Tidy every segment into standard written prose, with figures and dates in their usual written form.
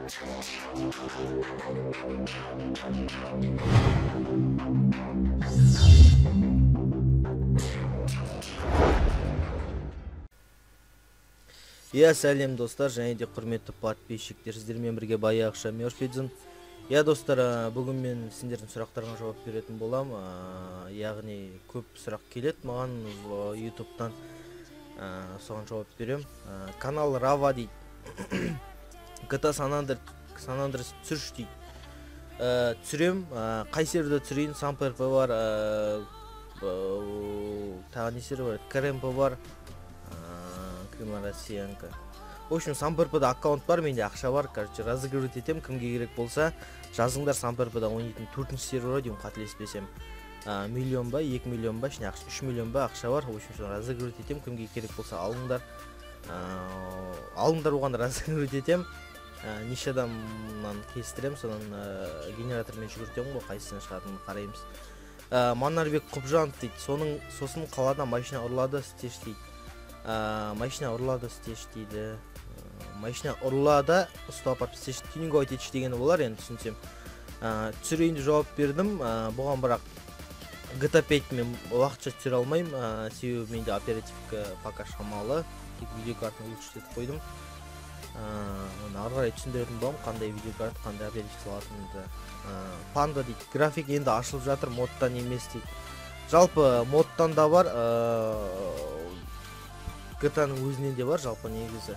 Иә, сәлем достар, және де құрметті подписчиктер, сіздермен бірге баяғыша Мерфидзен. Иә достар, бүгін мен сендердің сұрақтарыңа жауап беретін болам. Яғни көп сұрақ келеді маған YouTube'тан, соған жауап берем. Канал Рава дейді. GTA San Andreas түсірші дейді. Түсірем, қай серверде түсірейін? SamPRP бар, тағы не сервер бар? КРМП бар. Россиянка. В общем, SamPRP-да аккаунт бар, менде ақша бар, короче, разыгрывать етем, кімге керек болса, жазыңдар. SamPRP-да ойнайтын 4-ші сервер деймін, қателеспесем. Миллион ба, 2 миллион ба, ішінде ақша, 3 миллион ба ақша бар. В общем, соны разыгрывать етем, кімге керек болса алыңдар. Алыңдар, оған разыгрывать етем. Неше адамнан келістірем, содан генератормен жүгіртемін ғой, қайсысынан шығатынын қараймыз. Манарбек Құбжанов дейді. Сосын қалада машина ұрлады, істеш дейді. Машина ұрлады, істеш дейді. Машина ұрлады, ұстап апарып істеш, тюнинговать етші дегені болар енді, түсінсем. Түсірейін деп жауап бердім. Бұған бірақ GTA 5 мен уақытша түсіре алмаймын, себебі менде оперативка пока шамалы, тек видеокартаны улучшить етіп қойдым. Оны ары қарай түсіндіретін боламын, қандай видеокарта, қандай оперативка салатынымды. Панда дейді, график енді ашылып жатыр, модтан емес дейді. Жалпы модтан да бар, GTA-ның өзінен де бар, жалпы негізі.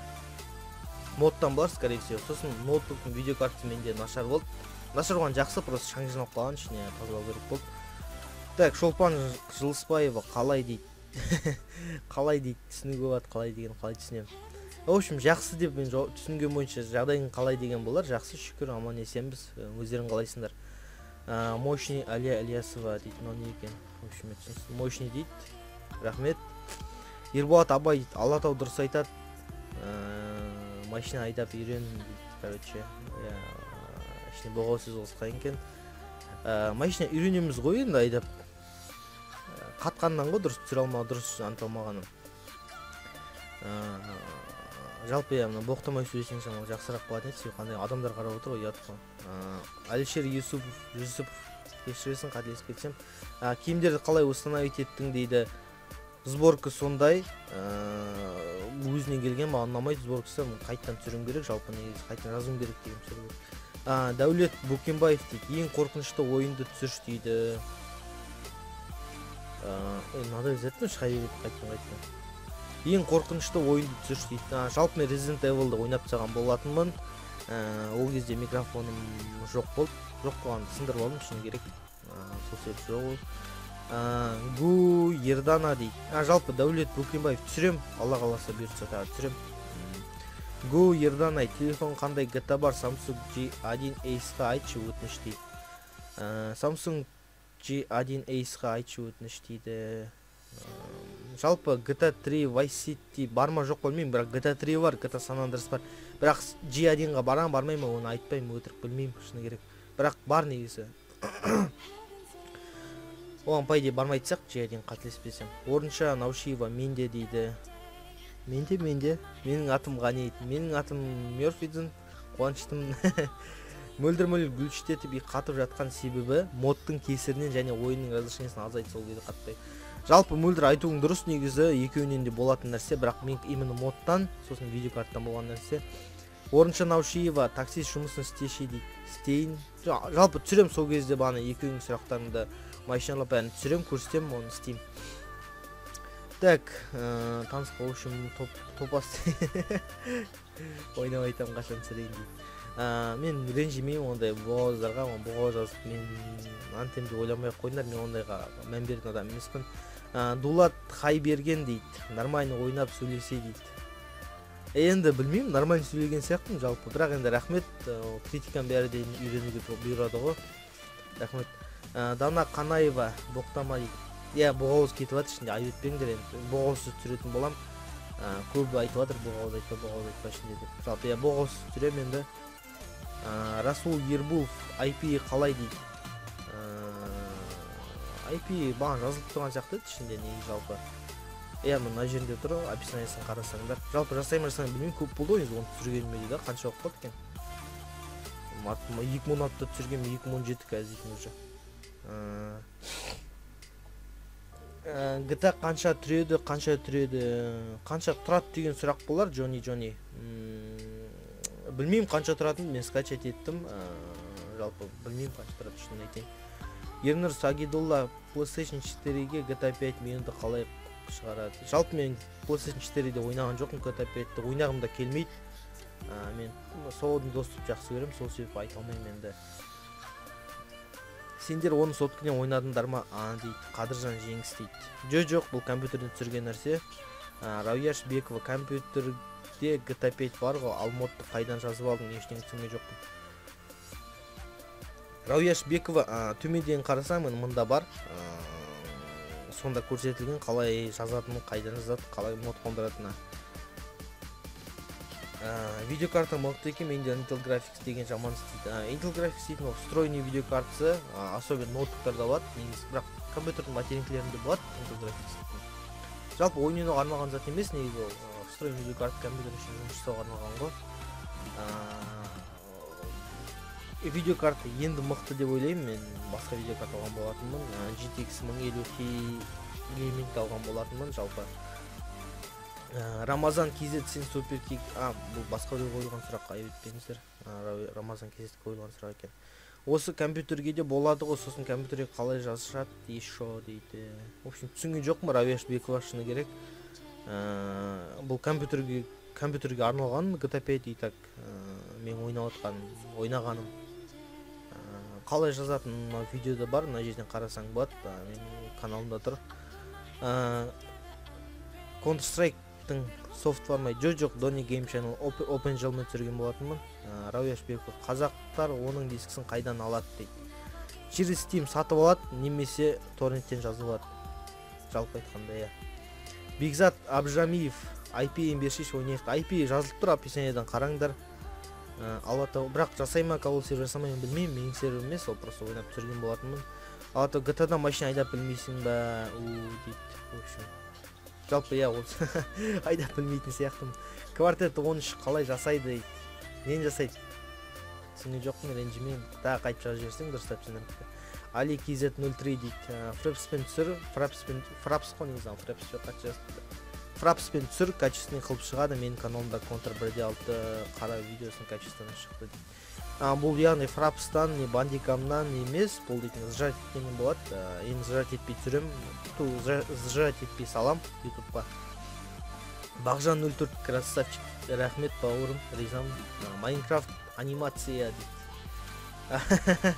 Модтан бар, скорее всего. Сосын ноутбуктың видеокартасы менде нашар болды. Нашар болған жақсы, просто шаң жиналып қалған, ішіне тазалау керек болды. Так, Шолпан Жылысбаева қалай дейді. Қалай дейді, түсінуге болады, қалай деген, қалай түсінемін. В общем, жақсы деп мен түсінген бойынша жағдайың қалай деген болар. Жақсы, шүкір, аман есенбіз. Өздерің қалайсыңдар? Мощный Алия Ильясова дейді, мынау не екен? В общем, мощный дейді. Рахмет. Ерболат Абай дейді, Алатау дұрыс айтады, машина айдап үйрен дейді, короче, ішіне боғау сөз қосқан екен. Машина үйренеміз ғой енді айдап. Қатқаннан ғой дұрыс түсіре алмау, дұрыс аныта алмағаным. Жалпы иә, мына боқтамай сөйлесең шамалы жақсырақ болатын еді, себебі қандай адамдар қарап отыр ғой, ұят қой. Әлішер Юсупов, кешіресің, қателесіп кетсем. Киімдерді қалай установить еттің дейді. Сборка сондай, өзінен келген, маған ұнамайды сборкасы, қайтадан түсіруім керек, жалпы негізі қайтадан жазуым керек деген сөз болды. Дәулет Бөкенбаев дейді, ең қорқынышты ойынды түсірші дейді. Мынадай обязательно шыға береді қайтадан. Ең қорқынышты ойынды түсірші дейді. Жалпы мен Resident Evil'ды ойнап тастаған болатынмын. Ол кезде микрофоным жоқ болды, жоқ болғанды сындырып алдым, шыны керек. Сол себепті жоқ ол. Гу Ердана дейді. Жалпы Дәулет Бөкенбаев түсірем, Алла қаласа бұйыртса тағы түсірем. Гу Ердана, телефон қандай GTA бар, Samsung J1 Ace-ға айтшы өтініш дейді. Samsung J1 Ace-ға айтшы өтініш дейді. Жалпы GTA 3 Vice City бар ма жоқ білмеймін, бірақ GTA 3 бар, GTA San Andreas бар. Бірақ J1-ға барам, бармаймын, оны айтпаймын, өтірік білмеймін, шыны керек. Бірақ бар негізі. Оған по идее бармайтын сияқты, J1 қателеспесем. Орынша Наушиева менде дейді. Менде. Менің атым Ғани дейді. Менің атым Мерфидзен, қуаныштымын. Мөлдір мөлдір гүлшітетіп қатып жатқан себебі модтың кесірінен және ойынның разрешениесін азайтты, сол кезде қатпай. Жалпы Мөлдір айтуың дұрыс негізі, екеуінен де болатын нәрсе, бірақ мен именно модтан, сосын видеокарттан болған нәрсе. Орынша Наушиева таксист жұмысын істеші дейді. Істейін. Жалпы түсірем сол кезде бағана екеуінің сұрақтарыңды машиналап бәрін түсірем, көрсетемін, оны істеймін. Так, таныс болу үшін топас ойнап айтамын, қашан түсірейін дейді. Мен ренжімеймін ондай бұғауыздарға, бұғауыз жазып мен антем деп ойламай ақ қойыңдар, мен ондайға мән беретін адам емеспін. Дулат Хайберген дейді, нормально ойнап сөйлесе дейді. Енді білмеймін, нормально сөйлеген сияқтымын жалпы, бірақ енді рахмет, критиканың бәрі де үйренуге бұйырады ғой. Рахмет. Дана Қанаева боқтама дейді. Иә, боғауыз кетіп жатыр ішінде, айып етпеңдер енді, боғауызсыз түсіретін болам. Көбі айтып жатыр, боғауыз айтпа, боғауыз айтпа ішінде деп. Жалпы иә, боғауызсыз түсіремін енді. Расул Ербулов IP қалай дейді. IP маған жазылып тұрған сияқты ішінде негізі жалпы. Иә, мына жерінде тұр, описаниесін қарасаңдар. Жалпы жасаймын, жасаймын білмеймін, көп болды ғой енді оны түсіргеніме дейді, қанша уақыт болды екен. 2016-да түсіргенмін, 2017 қазір дейтін уже. GTA қанша түреді, қанша түреді, қанша тұрады деген сұрақ болар, Джонни, Джонни. Білмеймін қанша тұратынын, мен скачать еттім. Жалпы білмеймін қанша тұрады, шынын айтайын. Ернұр Сагидулла, PlayStation 4-ге GTA 5 менюді қалай шығарады? Жалпы мен PlayStation 4-де ойнаған жоқпын, GTA 5-ті ойнағым да келмейді. Мен свободный доступ жақсы көремін, сол себепті айта алмаймын енді. Сендер оны соткіден ойнадыңдар ма? А, дейді Қадыржан Жеңіс дейді. Жо, жоқ, бұл компьютерден түсірген нәрсе. Рауяш Бекова, компьютерде GTA 5 бар ғой, ал модты қайдан жазып алдың? Ештеңе түсінген жоқпын. Рауяш Бекова, төменден қарасаң, міне мында бар. Сонда көрсетілген қалай жазатыны, қайдан жазады, қалай мод қондыратыны. Видеокарта мықты екен, менде Intel Graphics деген жаман істейді. Intel Graphics дейтін ол встроенный видеокартасы, особенно ноутбуктарда болады, негізі, бірақ компьютердің материнкілерінде болады Intel Graphics дейтін. Жалпы ойын ойнауға арналған зат емес негізі ол, встроенный видеокарта компьютер үшін жұмыс жасауға арналған ғой. Видеокарта енді мықты деп ойлаймын, мен басқа видеокарта алған болатынмын. GTX 1050 Ti Gaming алған болатынмын жалпы. Рамазан KZ, сен супер кик, бұл басқа біреу қойылған сұрақ, айып етпеңіздер. Рамазан KZ қойылған сұрақ екен. Осы компьютерге де болады ғой, сосын компьютерге қалай жазышады еще дейді. В общем, түсінген жоқпын, Равияш Бекова, шыны керек. Бұл компьютерге арналған GTA 5 и так, мен ойнап отқан, ойнағаным. Қалай жазатыны мына видеода бар, мына жерден қарасаң болады, менің каналымда тұр. Counter Strike-тың софт бар ма? Жоқ, жоқ, Doni Game Channel OpenGL-мен түсірген болатынмын. Рауяш Беков, қазақтар оның дискісін қайдан алады дейді. Через Steam сатып алады, немесе торренттен жазып алады. Жалпы айтқанда, иә. Бекзат Абжамиев, IP-ін берші, ойнайық. IP жазылып тұр, описаниедан қараңдар. Алатау, бірақ жасай ма, кабыл сервер жасамай ма білмеймін, менің серверім емес, ол просто ойнап түсірген болатынмын. Алатау, G T A-дан машина айдап білмейсің ба? У, дейді. В общем, жалпы иә, ол айдап білмейтін сияқтымын. Квартет 13 қалай жасайды дейді. Нені жасайды? Түсінген жоқпын, ренжімеймін. Тағы қайтып жазып жіберсең, дұрыстап түсіндіріп. Али KZ нөл три дейді. Фрапспен түсір, Фрапспен, Фрапс қой негізі, Фрапс жоқ, қате жазыпты. Фрапспен түсір, качественный қылып шығады. Менің каналымда Counter бір де алты қара видеосын качественно шықты дейді. Бұл яғни Фрапстан, не Бандикамнан емес, бұл дейтін сжать еткеннен болады. Енді сжать етпей түсірем, ту, сжать етпей салам ютубқа. Бағжан нөл төрт красавчик, рахмет бауырым, ризамын. Майнкрафт анимация дейді.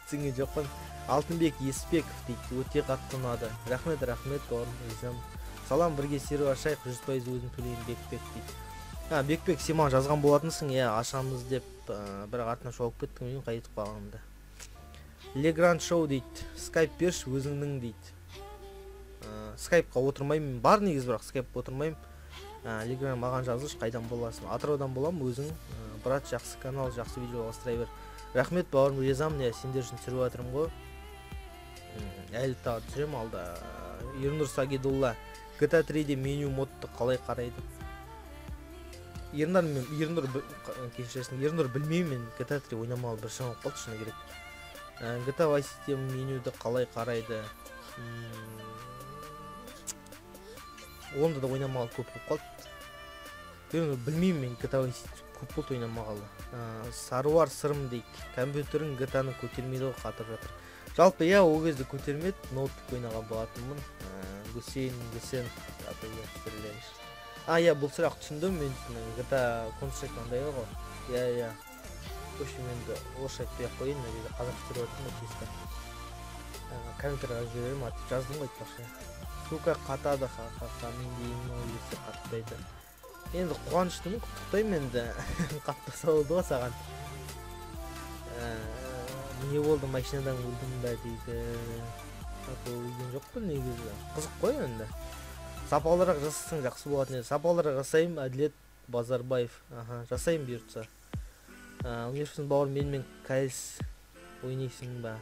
Түсінген жоқпын. Алтынбек Еспеков дейді, өте қатты ұнады. Рахмет, рахмет бауырым, ризамын. Салам, бірге сервер ашайық, 100% өзім төлеймін, Бекбек дейді. Бекбек, сен маған жазған болатынсың, иә, ашамыз деп, бірақ артынан шауып кеттің, мен қайтып қалғанымда. Легранд Шоу дейді, скайп берші өзіңнің дейді. Скайпқа отырмаймын, бар негізі, бірақ скайпқа отырмаймын. Легранд маған жазылшы, қайдан боласың? Атыраудан боламын, өзің, брат, жақсы канал, жақсы видео жалғастыра бер. Рахмет бауырым, ризамын, иә, сендер үшін түсіріп жатырмын ғой. Әлі тағы түсіремін алда. Ернұр Сагидулла, GTA 3-де меню модты қалай қарайды? Ернар, мен, Ернұр, кешіресің, Ернұр білмеймін, мен GTA 3 ойнамағалы біршама болып қалды, шыны керек. GTA Vice City менюді қалай қарайды? Онда да ойнамағалы көп болып қалды. Ернұр, білмеймін, мен GTA Vice City көп болды ойнамағалы. Саруар Сырым дейді, компьютерің G T A-ны көтермейді ғой, қатып жатыр. Жалпы иә, ол кезде көтермеді, ноутбук ойнаған болатынмын. Гүсейін, Гүсен, иә, бұл сұрақ түсіндім, мен GTA Counter Strike андай ғой. Иә, иә. В общем, енді орысша айтпай ақ қояйын, мына жерде қазақша түсіріп жатырмын ғой, чисто. Компьютерға жіберемін, атып жаздым ғой айтпақшы. Сука, қатады, ха-ха-ха, мен деймін, ол кезде қатпайды. Енді қуаныштымын, құттықтаймын енді. Қатпаса болды ғой саған. Не болды, машинадан өлдім бе дейді. Өлген жоқпын негізі. Қызық қой енді. Сапалырақ жасасаң жақсы болатын еді. Сапалырақ жасаймын, Әділет Базарбаев. Аха, жасаймын бұйыртса. Университеттің бауырым, менімен КС ойнайсың ба?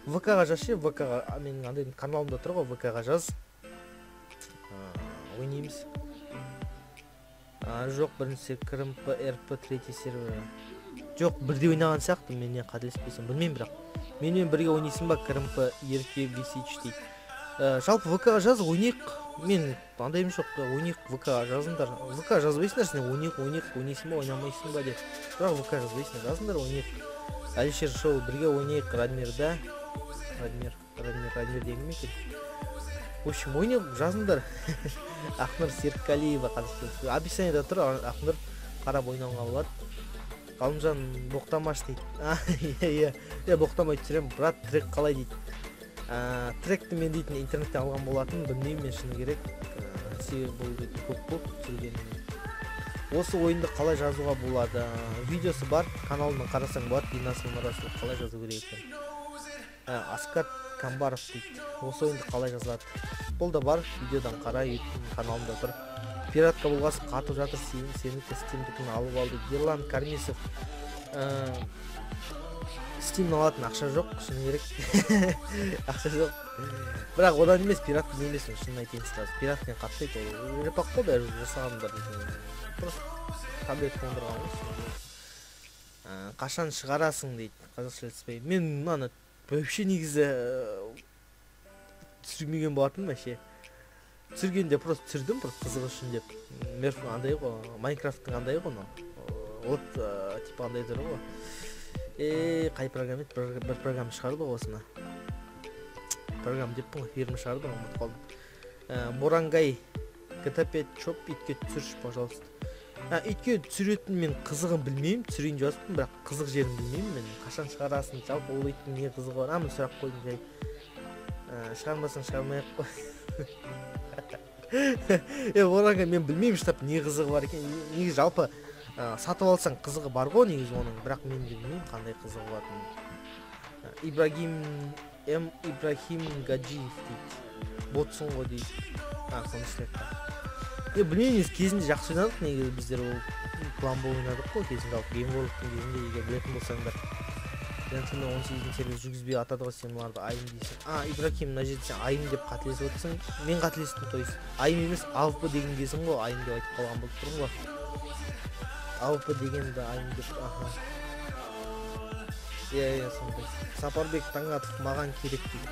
ВК-ға жаз ше, ВК-ға, менің андай каналымда тұр ғой, ВК-ға жаз. Ойнаймыз. Жоқ, бірінші КРМП, РП, третий сервер. Жоқ, бірде ойнаған сияқты, менен қателеспесем, білмеймін бірақ. Менімен бірге ойнайсың ба, КРМП Ерке Висич дейді. Жалпы ВК жаз, ойнайық. Мен андайым жоқ, ойнайық, ВК жазыңдар. ВК жазбайсыңдар, сен ойнайық, ойнайық, ойнайсың ба, ойнамайсың ба деп. Бірақ ВК жазбайсыңдар, жазыңдар, ойнайық. Әлішер Шоу, бірге ойнайық, Радмир да. Радмир, Радмир, Радмир деген кім екен? В общем, ойнайық, жазыңдар. Ақнұр Серікқалиева, қазақша. Описаниеда тұр, Ақнұр, қарап ойнауға болады. Ғалымжан боқтамаш дейді. Иә, иә, иә, боқтамай түсіремін. Брат, трек қалай дейді. Тректі мен дейтін интернеттен алған болатын, білмеймін мен, шыны керек. Себебі бұл дейтін көп болды түсіргеніме. Осы ойынды қалай жазуға болады? Видеосы бар, каналынан қарасаң болады, Динас Нұрасыл қалай жазу керек екен. Аскат Камбаров дейді. Осы ойынды қалай жазылады? Бұл да бар, видеодан қара, YouTube каналымда тұр. Пиратка болғасын қатып жатыр, сенікі Steam'дікін алып алды. Ерлан Кармисов, Steam'нен алатын ақша жоқ, шыны керек. Ақша жоқ. Бірақ одан емес, пиратка емеспін, шынын айтайын сразу. Пираткамен қаттайды, ол репақ қой, бәрі жасағандар дейтін. Просто таблет қондырған ғой, шыны керек. Қашан шығарасың дейді, қазақша летсплей. Мен мынаны вообще негізі түсірмеген болатынмын вообще. Түсіргенде просто түсірдім, просто қызық үшін деп. Мерф андай ғой, Майнкрафттың андай ғой мынау. Вот, типа андай түрі ғой. Қай программа еді? Бір программа шығарды ғой осыны. Программа деппін ғой, фирма шығарды ғой, ұмытып қалдым. Морангай, GTA 5 чоп итке түсірші, пожалуйста. Итке түсіретін мен қызығын білмеймін, түсірейін деп жатырмын, бірақ қызық жерін білмеймін мен. Қашан шығарасың, жалпы ол иттің не қызығы бар? Міне сұрақ қойдым жай. Шығармасаң шығармай ақ қой. Морангай, мен білмеймін, штаб не қызығы бар екен. Негізі жалпы, сатып алсаң қызығы бар ғой негізі оның, бірақ мен де білмеймін қандай қызығы болатынын. Ибрагим М. Ибрахим Гаджиев дейді. Ботсың ғой дейді. Конструктор. Білмеймін, негізі кезінде жақсы ойнадық негізі, біздер ол клан болып ойнадық қой кезінде, алып Game World-тың кезінде, егер білетін болсаңдар. Джентльмен он сегіздің сервис жүргізбей атады ғой, сен оларды айым дейсің. Ибрахим, мына жерде сен айым деп қателесіп отырсың. Мен қателестім, то есть айым емес, АВП деген кезің ғой, айым деп айтып қалған болып тұрмын ғой. АВП дегенді айым деп, аха. Иә, иә, сондай. Сапарбек Таңатов маған керек дейді.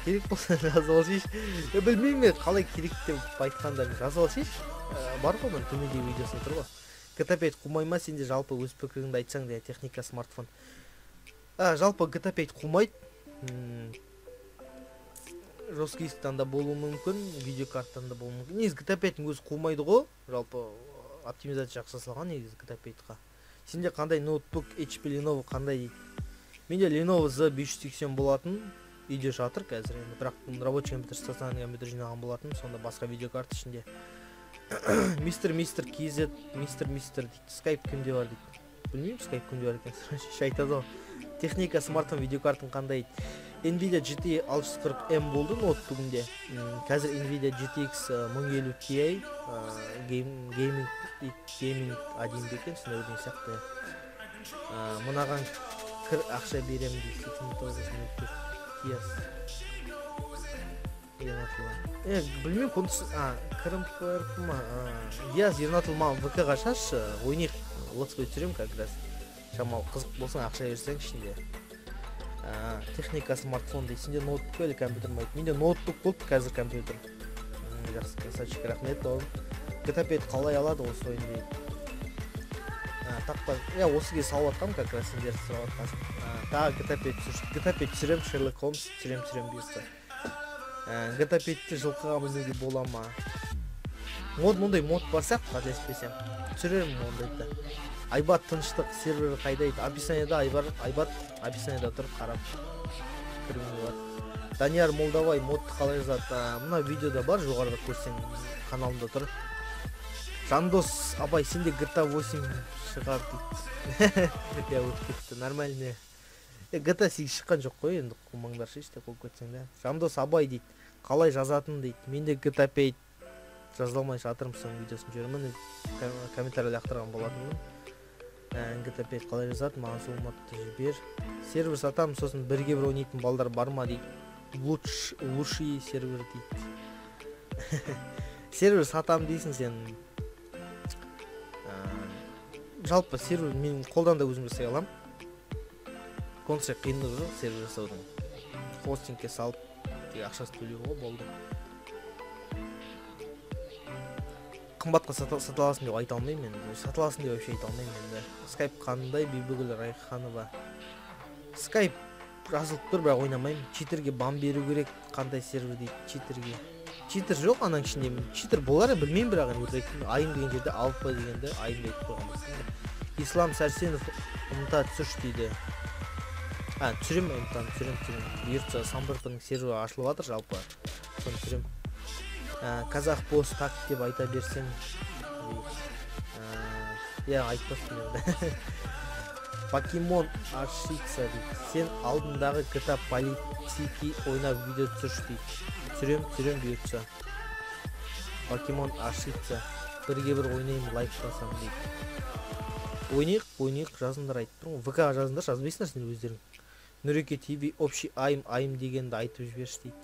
Керек болса жазып алсайшы. Білмеймін мен қалай керек деп айтқанда, жазып алсайшы. Бар ғой, міне төмендегі видеосында тұр ғой. GTA 5 қумай ма, сенде жалпы өз пікіріңді айтсаң да, техника смартфон. Жалпы GTA 5 қумайды. Жесткий дисктан да болуы мүмкін, видеокарттан да болуы мүмкін. Негізі GTA 5-тің өзі қумайды ғой, жалпы оптимизация жақсы жасалған негізі GTA 5-қа. Сенде қандай ноутбук, HP, Lenovo қандай дейді? Менде Lenovo Z бес жүз сексен болатын, үйде жатыр қазір енді, бірақ рабочий компьютер, стационарный компьютер жинаған болатын, сонда басқа видеокарта ішінде. Мистер, мистер KZ, мистер, мистер дейді. Skype кімде бар дейді. Білмеймін, Skype кімде бар екен, сұрайыншы, айтады ғой. Техника, смартфон, видеокартың қандай дейді. Nvidia GT алты жүз қырық M болды ноутбугімде. Қазір Nvidia GTX мың елу Ti, гейминг дейді, гейминг один екен, сондай бірдеңе сияқты. Мынаған кір ақша беремін дейді, сексен тоғыз нөл төрт. Диас. Ернатұлы. Білмеймін, контур, Крым ПРП ма? Диас Ернатұлы, маған В К-ға шашшы, ойнайық, летсплей түсіремін как раз. Шамалы қызық болсаң, ақша берсең ішінде. Техника, смартфон дейді. Сенде ноутбук или компьютер ма дейді? Менде ноутбук болды, қазір компьютер. Жақсы, красавчик, рахмет. Ол GTA 5 қалай алады осы ойынды дейді. Таппа, осы кезде салып жатқанмын, как раз сендер сұрап жатқансың. Тағы GTA 5 түсірші. GTA 5 түсіремін, Шерлок Холмс түсірем, түсірем бұйырса. GTA 5-ті жылқыға мінуге бола ма? Мод, мұндай мод бар сияқты, қателеспесем. Түсіремін ондайды. Айбат тыныштық сервері қайда дейді? Описаниеда Айбар, Айбат описаниеда тұр, қарап кіруге болады. Данияр Молдабай модты қалай жазады? Мына видеода бар, жоғарыда көрсең каналымда тұр. Жандос Абай, сенде GTA 8 шығар дейді. Иә, өтіп кетті, нормально. GTA 8 шыққан жоқ қой, енді қумаңдаршы, іште қуып кетсең де. Жандос Абай дейді, қалай жазатын дейді. Мен де GTA 5 жаза алмай жатырмын, соның видеосын жіберемін. Комментарий лақтырған болатынмын. GTA 5 қалай жазады, маған сол модты жібер. Сервер сатамын, сосын бірге бір ойнайтын балдар бар ма дейді. Лучший сервер дейді. Сервер сатамын дейсің сен. Жалпы сервер мен қолдан да өзім жасай аламын. Конце қиындығы жоқ сервер жасаудың. Хостингке салып, тек ақшасын төлеу ғой, болды. Қымбатқа сата аласың деп айта алмаймын енді. Сата аласың деп вообще айта алмаймын енді. Скайп қандай, Бибігүл Райханова. Скайп жазылып тұр, бірақ ойнамаймын. Читерге бан беру керек, қандай сервер дейді, читерге. Читер жоқ ананың ішінде. Читер болар, білмеймін, бірақ енді өтірік айтпаймын. Айым деген жерде алпа дегенде айым деп айтып қойған болсын. Ислам Сәрсенов ұмыта түсірші дейді. Түсіремін, ұмытамын, түсірем. Бұйыртса Самбырпының сервері ашылып жатыр жалпы. Соны түсірем. Казах босс так деп айта берсең. Иә, айтпаспын енді. Покемон ашица дейді. Сен алдындағы GTA Политики ойнап видео түсірші дейді. Түсірем, бұйыртса. Покемон ашица. Бірге бір ойнаймын, лайк басамын дейді. Ойнайық, жазыңдар айтып тұрмын. ВК жазыңдар, жазбайсыңдар сендер өздерің. Нұреке ТВ общий айым, айым дегенді айтып жіберші дейді.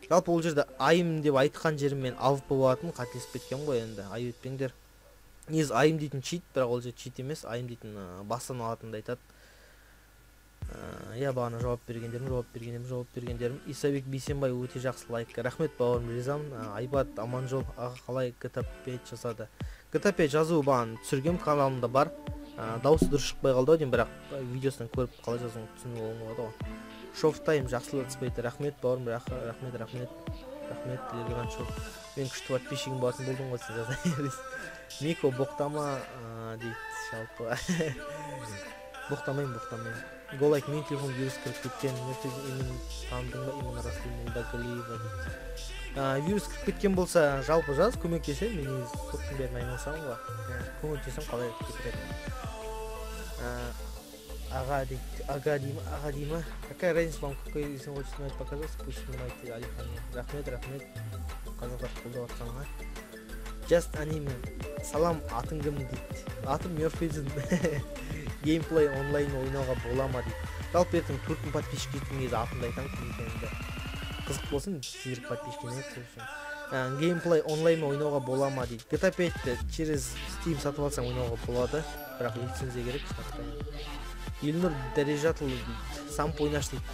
Жалпы ол жерде айым деп айтқан жерім мен алып болатын, қателесіп кеткен ғой енді, айып етпеңдер. Негізі айым дейтін чит, бірақ ол жерде чит емес, айым дейтін бастан алатынды айтады. Иә, бағана жауап бергендерім. Исабек Бейсенбай өте жақсы лайк. Рахмет бауырым, ризамын. Айбат Аманжол аға қалай GTA 5 жасады? GTA 5 жазу бағана түсіргем, каналымда бар. Дауысы дұрыс шықпай қалды ау деймін, бірақ видеосын көріп қалай жазуын түсініп алуға болады ғой. Шофтайм жақсы летсплейді. Рахмет бауырым, рахмет. Рахмет Лерген Шоф. Мен күшті подписчигім болатын болдың ғой сен жаза бересің. Мико боқтама дейді жалпы. Боқтамаймын. Голайк, менің телефон вирус кіріп кеткен. Мертезін именно таныдың ба? Именно Расул Молдагалиева дейді. Вирус кіріп кеткен болса, жалпы жаз, көмектесем, мен негізі соттың бәрін айналысамын ғой. Көмектесем қалай кетіреді. Ага дейді, ага дей ма? Какая разница вам, какой если он хочет снимать, показаться, пусть снимает, Алихан. Рахмет. Қазақтар қолдап жатқанға. Just Anime. Салам, атың кім дейді. Атым Мёрфизм. Геймплей онлайн ойнауға бола ма дейді. Жалпы ертең 4000 подписчик жеткен кезде атымды айтамын кім екенімді. Қызық болсын, сіздер подписчикіне сол үшін. Геймплей онлайн ойнауға бола ма дейді. GTA 5-ті через Steam сатып алсаң ойнауға болады, бірақ лицензия керек штатта. Елнұр Дәрежатұлы дейді. Самп ойнаш дейді.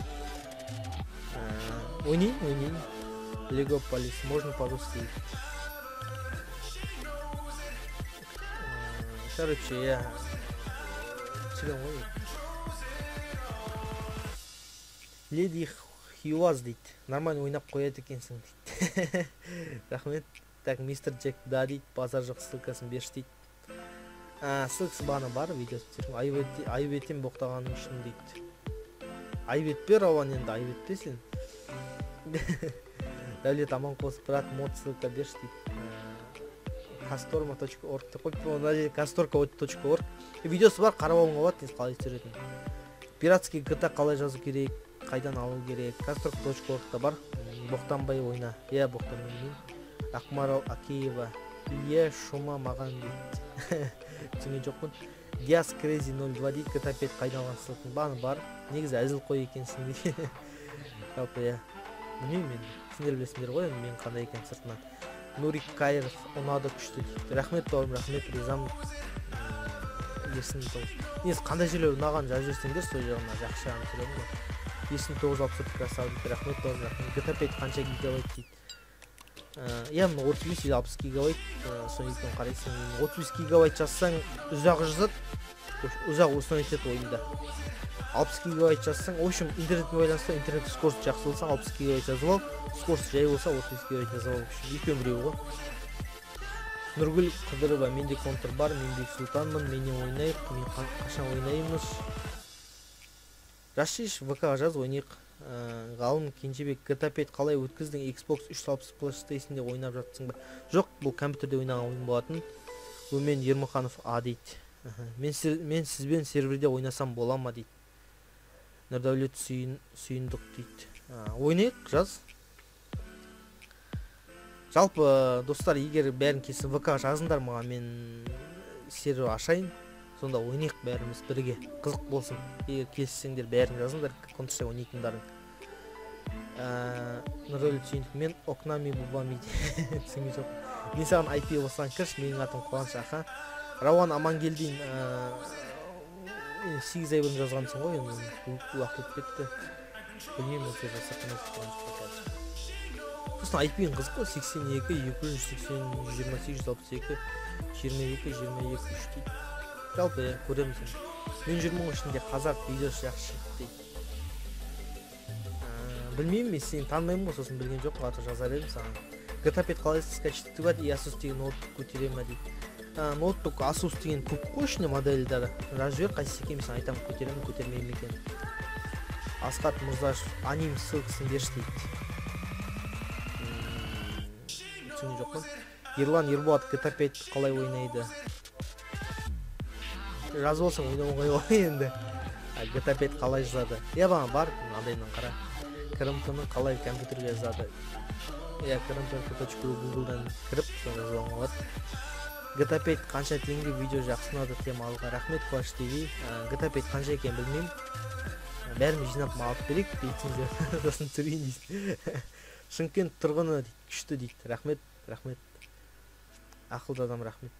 Ойнайын. Лего Полис, можно по-русски. Короче, я түсірем ғой. Леди Хьюаз дейді. Нормально ойнап қояды екенсің дейді. Рахмет. Так, мистер Джек да дейді. Базар жоқ, ссылкасын берші дейді. Ссылкасы бағана бар, видеосы түсірдім. Айып етем боқтағаның үшін дейді. Айып етпе, Рауан, енді айып етпе сен. Дәулет Аманқос, брат, мод ссылка берші дейді. Касторма.org деп қойыпты. Мына жерде касторка.org видеосы бар, қарап алуға болады, негізі қалай түсіретінін. Пиратский GTA қалай жазу керек, қайдан алу керек, касторка.org-та бар. Боқтанбай ойна. Иә, боқтанбай ойнаймын. Ақмарал Акеева. Ие, шума маған дейді. Түсінген жоқпын. Диас Крези 02 дейді. GTA 5 қайдан алған ссылкаң баны бар. Негізі әзіл қой екенсің дейді. Жалпы, иә. Білмеймін енді. Сендер білесіңдер ғой енді мен қандай екенін сыртынан. Нурик Кайыров ұнады күшті дейді. Рахмет бауырым, рахмет, ризамын. Ерсін тоғыз. Негізі қандай жерлер ұнаған жазып жіберсеңдер, сол жағына жақсы жағын түсіремін ғой. Ерсін 964 красава дейді. Рахмет бауырым, рахмет. GTA 5 қанша гигабайт дейді. Иә, мына 35 или 60 гигабайт, соны екеуін қарайсың. 35 гигабайт жазсаң ұзақ жазады, ұзақ установить етеді ойында. 60 гигабайт жазсаң, в общем, интернетпен байланысты, интернет скорость жақсы болса, 60 гигабайт жазып ал, скорость жай болса, 35 гигабайт жазып ал, в общем, екеуінің біреуі ғой. Нұргүл Қыдырова, менде контр бар, мен Бек Сұлтанмын, менен ойнайық, мен қашан ойнаймыз. Жазшы, ВК жаз, ойнайық. Ғалым Кенжебек, GTA 5 қалай өткіздің? Xbox 360 PlayStation'де ойнап жатсың ба? Жоқ, бұл компьютерде ойнаған ойын болатын. Өмен Ермұханов А дейді. Мен сізбен серверде ойнасам бола ма дейді. Нұрдәулет Сүйіндік дейді. Ойнайық, жаз. Жалпы, достар, егер бәрін келсін, ВК жазыңдар маған, мен сервер ашайын. Сонда ойнайық бәріміз бірге. Қызық болсын. Егер келіссеңдер бәрін жазыңдар, Counter-Strike ойнайтындарың. Нұрдәулет Сүйіндік, мен окнами бубами түсінген жоқпын. Мен саған IP осыған кірші, менің атым Қуаныш аха. Рауан Амангелдин, 8 ай бұрын жазғансың ғой, енді уақыт өтіп кетті. Білмеймін, ол жазса қандай болған жоқ қазір. Сосын IP-ң қызық қой, 82, 280, 128, 162, 22, 22, 3 дейді. Жалпы көреміз енді. Мен жүрмін ғой ішінде қазақ видеосы жақсы шықты дейді. Білмеймін, мен сені танымаймын ғой, сосын білген жоқпын, аты жазар едім саған. GTA 5 қалай скачать етуге болады, и Asus деген ноутбук көтере ме дейді. Ноутбук Asus деген көп қой ішінде модельдері. Жазып жібер, қайсысы екенін мен саған айтамын, көтеремін, көтермеймін екен. Асхат Мырзашев, аним ссылкасын берші дейді. Түсінген жоқпын. Ерлан Ерболат, GTA 5 қалай ойнайды? Жазып алсаң ойнау оңай ғой енді. GTA 5 қалай жазады? Иә, бағана бар, андайынан қара. КРМТ-ны қалай компьютерге жазады? Иә, krmtr.ru Google'дан кіріп, соны жазуға болады. GTA 5 қанша теңге, видео жақсы ұнады, тема алға. Рахмет, Қуаныш ТВ. GTA 5 қанша екенін білмеймін. Бәрін жинап алып берейік, лицензия сосын түсірейін дейсің. Шымкент тұрғыны дейді, күшті дейді. Рахмет, рахмет. Ақылды адам, рахмет.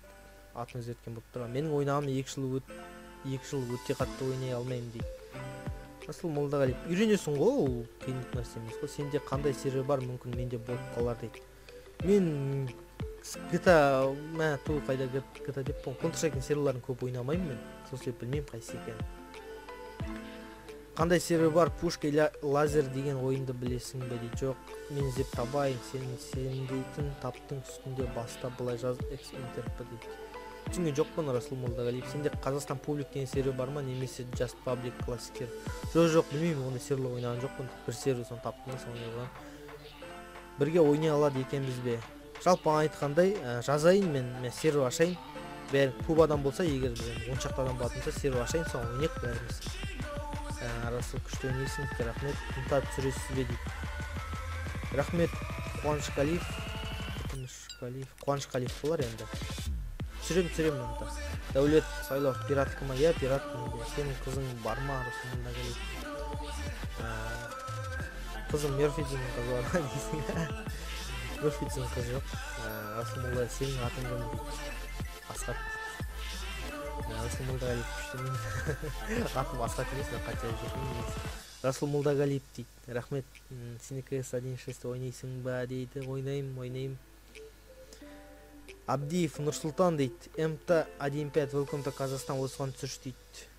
Атын өзгерткен болып тұр. Менің ойнағаным 2 жыл өте қатты ойнай алмаймын дейді. Асыл Молдағалиев, үйренесің ғой, ол қиындық нәрсе емес қой. Сенде қандай сервер бар, мүмкін менде болып қалар дейді. Мен GTA, мә, ту қайда GTA деп қойдым. Counter Strike-ның серверларын көп ойнамаймын мен. Сол себепті білмеймін қайсы екенін. Қандай сервер бар, пушка или лазер деген ойынды білесің бе дейді. Жоқ, мен іздеп табайын, сен сендейтін таптың үстінде баста былай жаз, X Enter P дейді. Түсінген жоқпын, Расул Молдағалиев. Сенде Қазақстан публик деген сервер бар ма, немесе Just Public классиктер? Жоқ, жоқ, білмеймін, ондай серверлер ойнаған жоқпын. Бір сервер соны таптым да, соны ойнаған. Бірге ойнай алады екенбіз бе? Жалпы бағана айтқандай, жазайын мен, мен сервер ашайын. Бәрі көп адам болса, егер бір 10 шақты адам болатын болса, сервер ашайын, соны ойнайық бәріміз. Расул, күшті ойнайсың, рахмет. Ұнта түсіресіз бе дейді. Рахмет, Қуаныш Қалиев. Қуаныш Қалиев, Қуаныш Қалиев болар енді. Түсірем, түсірем мұнда. Дәулет Сайлау, пиратка ма? Иә, пират менде. Сенің қызың бар ма, Расул Молдағалиев? Қызым Мерфи деген қызы бар ма дейсің? Мерфи деген қызы жоқ. Расул Молдағалиев, сенің атың кім дейді? Асхат. Расул Молдағалиев күшті мен. Атым Асхат емес, мен қате жүрмін негізі. Расул Молдағалиев дейді. Рахмет. Сен КС один шесть ойнайсың ба дейді. Ойнаймын, ойнаймын. Абдиев Нұрсұлтан дейді. МТ один пять, welcome to Казахстан, осыған түсірші дейді.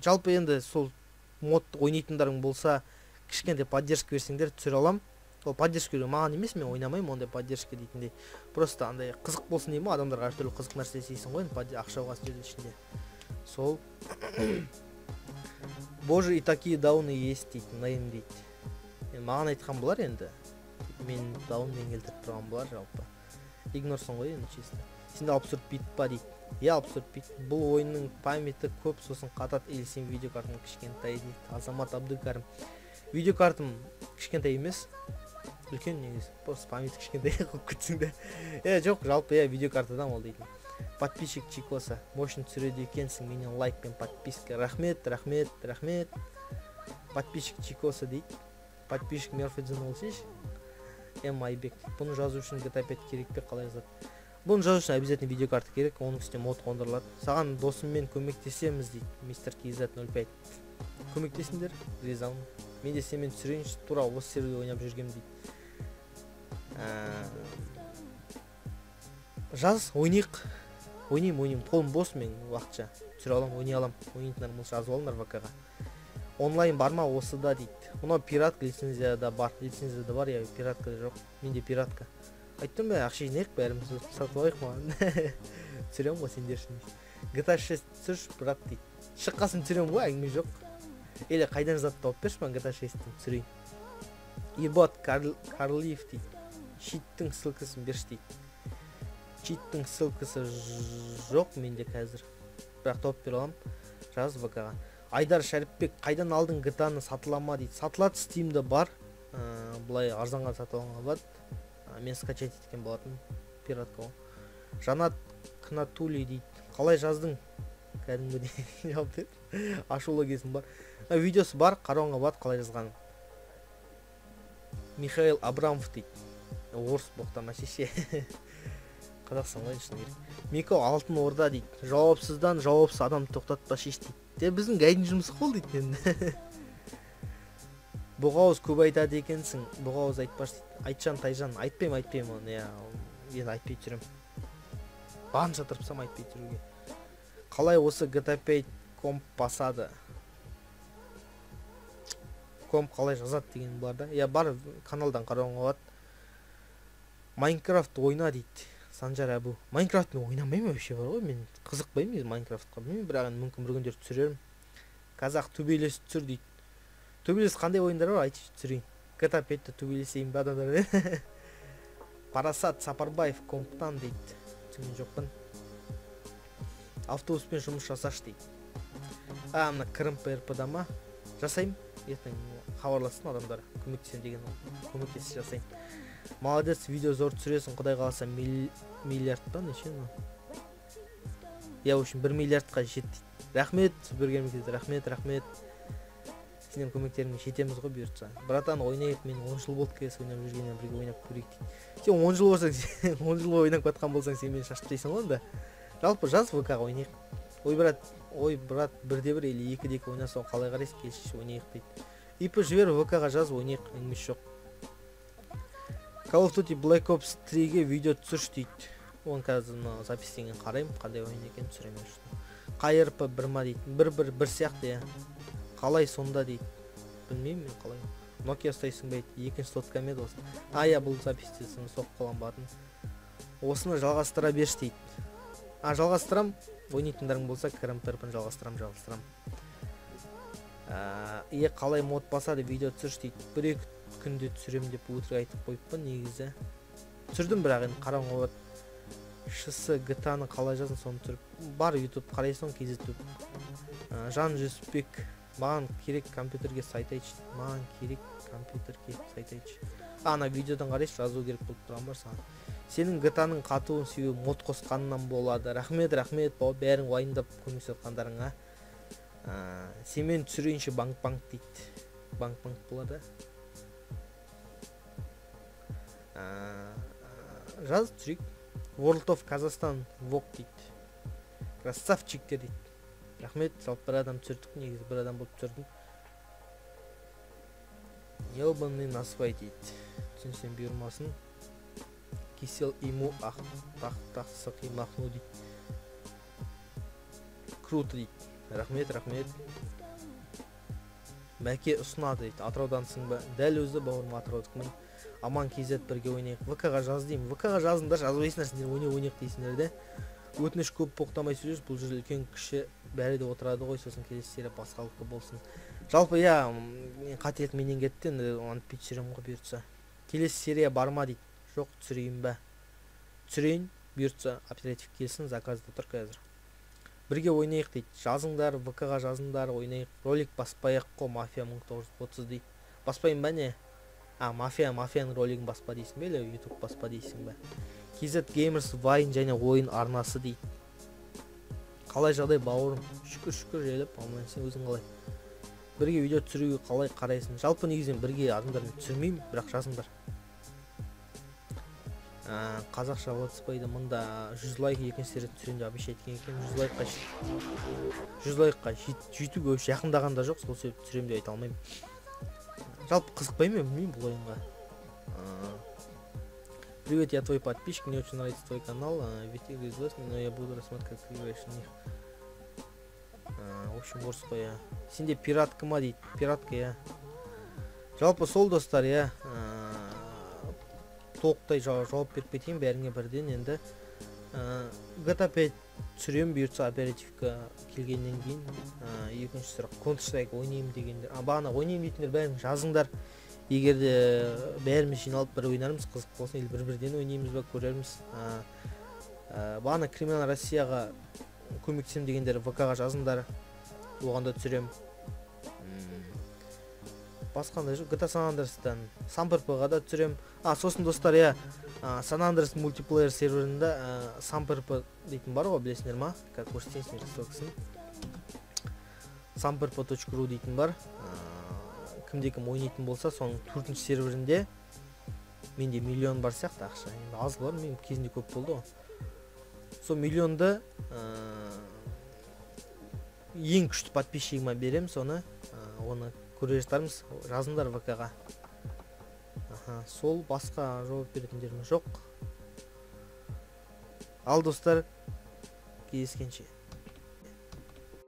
Жалпы енді сол мод ойнайтындарың болса, кішкентай поддержка берсеңдер түсіре алам. Ол поддержка беру маған емес, мен ойнамаймын ондай поддержка дейтіндей. Просто андай қызық болсын деймін ғой, адамдарға әртүрлі қызық нәрсе істейсің ғой, енді ақша алған жердің ішінде. Сол. Боже, и такие дауны есть дейді, найым дейді. Енді маған айтқан бұлар енді. Мен даун мен келтіріп тұрған бұлар жалпы. Игнорсың ғой енді чисто. Сенде 64 бит па дейді. Иә, 64 бит. Бұл ойынның памяті көп, сосын қатады, или сен видеокартаң кішкентай дейді. Азамат Абдыкәрім. Видеокартам кішкентай емес, үлкен негізі. Просто памяті кішкентай қойып кетсең де. Жоқ, жалпы иә, видеокартадан ол дейтін. Подписчик Чикоса, мощно түсіреді екенсің, менен лайк пен подписка. Рахмет, рахмет, рахмет. Подписчик Чикоса дейді. Подписчик Мерфидзен болсайшы. М Айбек дейді. Бұны жазу үшін GTA 5 керек пе, қалай жазады? Бұны жазу үшін обязательно видеокарта керек, оның үстіне мод қондырылады. Саған досыммен көмектесеміз дейді, мистер KZ ноль пять. Көмектесіңдер, ризамын. Мен де сенімен түсірейінші, тура осы серверде ойнап жүргем дейді. Жаз, ойнайық. Ойнаймын, ойнаймын. Қолым бос мен уақытша. Түсіре аламын, ойнай аламын. Ойнайтындар болса жазып алыңдар ВК-ға. Онлайн бар ма осыда дейді. Мынау пиратка, лицензияда бар. Лицензияда бар, я пиратка жоқ. Менде пиратка. Айттым ба, ақша жинайық бәріміз сатып алайық маған. Түсіремін ғой сендер үшін дейді. GTA 6 түсірші, брат дейді. Шыққасын түсіремін ғой, әңгіме жоқ. Или қайдан зат тауып берші маған GTA 6-ті түсірейін. Ерболат Карлиев дейді. Читтің ссылкасын берші дейді. Читтің ссылкасы жоқ менде қазір. Бірақ тауып бере аламын. Жаз ВК-ға. Айдар Шәріпбек, қайдан алдың GTA-ны, сатыла ма дейді. Сатылады, Steam-де бар. Былай арзанға сатып алуға болады. Мен скачать еткен болатын пиратка ғой. Жанат Кнатули дейді. Қалай жаздың? Кәдімгідей жауап бер. Ашулы кезім бар. Видеосы бар, қарауыңа болады қалай жазғанын. Михаил Абрамов дейді. Орыс боқтама шеше. Қазақстан ғой, шыны керек. Мико Алтын Орда дейді. Жауапсыздан жауапсыз адам тоқтатпа шеш дейді. Де біздің гайдың жұмысы қол дейді енді. Бұғауыз көп айтады екенсің. Бұғауыз айтпашы дейді. Айтжан Тайжан, айтпаймын, айтпаймын оны, иә. Енді айтпай жүремін. Барынша тырысам айтпай жүруге. Қалай осы GTA 5 комп басады? Комп қалай жазады деген бұлар да. Иә, бар, каналдан қарауға болады. Майнкрафт ойна дейді. Санжар Әбу. Майнкрафт мен ойнамаймын вообще бар ғой. Мен қызықпаймын негізі Майнкрафтқа. Білмеймін, бірақ енді мүмкін бір күндері түсірермін. Қазақ төбелес түсір дейді. Төбелес қандай ойындар бар, айтшы түсірейін. GTA 5-ті төбелесейін бе адамдармен? Парасат Сапарбаев комптан дейді. Түсінген жоқпын. Автобуспен жұмыс жасашы дейді. А, мына КРМП РП-да ма? Жасаймын. Ертең хабарлассын адамдар. Көмектесемін деген көмектесіп жасаймын. Молодец, видео зор түсіресің, құдай қаласа миллиард па неше мынау? Иә, в общем, 1 миллиардқа жет дейді. Рахмет, супергеймерге, рахмет, рахмет. Сенің көмектеріңе жетеміз ғой бұйыртса. Братан, ойнайық, мен 10 жыл болды келесі ойнап жүргеннен бірге ойнап көрейік дейді. Сен 10 жыл болсаң, сен 10 жыл ойнап жатқан болсаң, сен мені шашып тастайсың ғой онда. Жалпы жаз ВК-ға ойнайық. Ой, брат, ой, брат, бірде бір или екіде екі ойнасаң қалай қарайсың, келші ойнайық дейді. ИП жібер, ВК-ға жаз, ойнайық, әңгімесі жоқ. Call of Duty Black Ops 3-ге видео түсірші дейді. Оны қазір мына запись деген қараймын, қандай ойын екенін түсіремін үшін. Қай РП бір ма дейді. Бір, бір, бір сияқты, иә. Қалай сонда дейді. Білмеймін мен қалай. Nokia ұстайсың ба дейді. Екінші сотка ма еді осы? А, иә, бұл записьте соны соғып қалған болатын. Осыны жалғастыра берші дейді. А, жалғастырам. Ойнайтындарың болса, КРМП РП-ны жалғастырам, жалғастырам. Е, қалай мод басады, видео түсірші дейді. Бір-екі күнде түсірем деп өтірік айтып қойыппын негізі. Түсірдім, бірақ енді қараңғы болады. ШС GTA-ны қалай жаздың, соны түсіріп. Бар, YouTube қарайсың, KZ Tube. Жан Жүсіпбек, маған керек компьютерге сайт айтшы дейді. Маған керек компьютерге сайт айтшы. А, ана видеодан қарайшы, жазу керек болып тұрған бар саған. Сенің GTA-ның қатуын себебі мод қосқаннан болады. Рахмет, рахмет, бәрің уайымдап көмектесіп жатқандарыңа. Сенімен түсірейінші банк-банк дейді. Банк-банк болады. Жаз түсірейік. World of Kazakhstan Vlog дейді. Красавчиктер дейді. Рахмет, жалпы бір адам түсірдік, негізі бір адам болып түсірдім. Елбанный насвай дейді. Түсінсем бұйырмасын. Кисел иму ах тақ тақ сықи махну дейді. Круто дейді. Рахмет, рахмет. Мәке ұсынады дейді. Атыраудансың ба? Дәл өзі бауырым, атыраудікмін. Аман KZ бірге ойнайық. ВК-ға жаз деймін. ВК-ға жазыңдар, жазбайсыңдар, сендер ойнай ойнайық дейсіңдер де. Өтініш көп боқтамай сөйлес, бұл жерде үлкен кіші бәрі де отырады ғой, сосын келесі серия басқалықты болсын. Жалпы, иә, қателік менен кетті, енді оны бүйтіп түсіремін ғой бұйыртса. Келесі серия бар ма дейді. Жоқ, түсірейін бе? Түсірейін, бұйыртса, оператив келсін, заказда тұр қазір. Бірге ойнайық дейді. Жазыңдар, ВК-ға жазыңдар, ойнайық. Ролик баспай-ақ қой, Мафия 1930 дейді. Баспайын ба не? А, мафияның ролигін баспа дейсің бе, или YouTube баспа дейсің бе? KZ Gamers Vine және ойын арнасы дейді. Қалай жағдай бауырым? Шүкір, шүкір, желіп, аман сен өзің қалай? Бірге видео түсіруге қалай қарайсың? Жалпы негізінен бірге адамдармен түсірмеймін, бірақ жазыңдар. Қазақша летсплейді мында 100 лайк екінші серия түсіремін деп обещать еткен екен. 100 лайкқа 100 лайкқа жетуге вообще жақындаған да жоқ, сол себепті түсіремін деп айта алмаймын. Жалпы қызықпаймын мен, білмеймін бұл ойынға. Привет, я твой подписчик, мне очень нравится твой канал, ведь игры известны, но я буду рассматривать, как ты играешь в них. В общем, орыс қой, иә. Сенде пиратка ма дейді? Пиратка, иә. Жалпы сол достар, иә. Толықтай жауап беріп кетейін бәріңе бірден енді. GTA 5 түсіремін бұйыртса оперативка келгеннен кейін. Екінші сұрақ, Counter Strike ойнаймын дегендер. Бағана ойнаймын дейтіндер бәрін жазыңдар. Егер де бәріміз жиналып бір ойнармыз, қызық болсын, или бір-бірден ойнаймыз ба, көрерміз. Бағана Криминал Россияға көмектесемін дегендер ВК-ға жазыңдар. Оған да түсіремін. Басқандай жоқ. GTA San Andreas'тан SamPRP-ға да түсіремін. Сосын достар, иә, San Andreas мультиплеер серверінде SamPRP дейтін бар ғой, білесіңдер ма? Қазір көрсетейін сендерге ссылкасын. SamPRP.ru дейтін бар. Кімде кім ойнайтын болса, соның 4-ші серверінде Менде миллион бар сияқты ақша, енді аз болар, мен кезінде көп болды ғой. Сол миллионды ең күшті подписчигіме беремін, соны оны көре жатармыз. Жазыңдар ВК-ға. Аха, сол басқа жауап беретіндерім жоқ. Ал достар, кездескенше.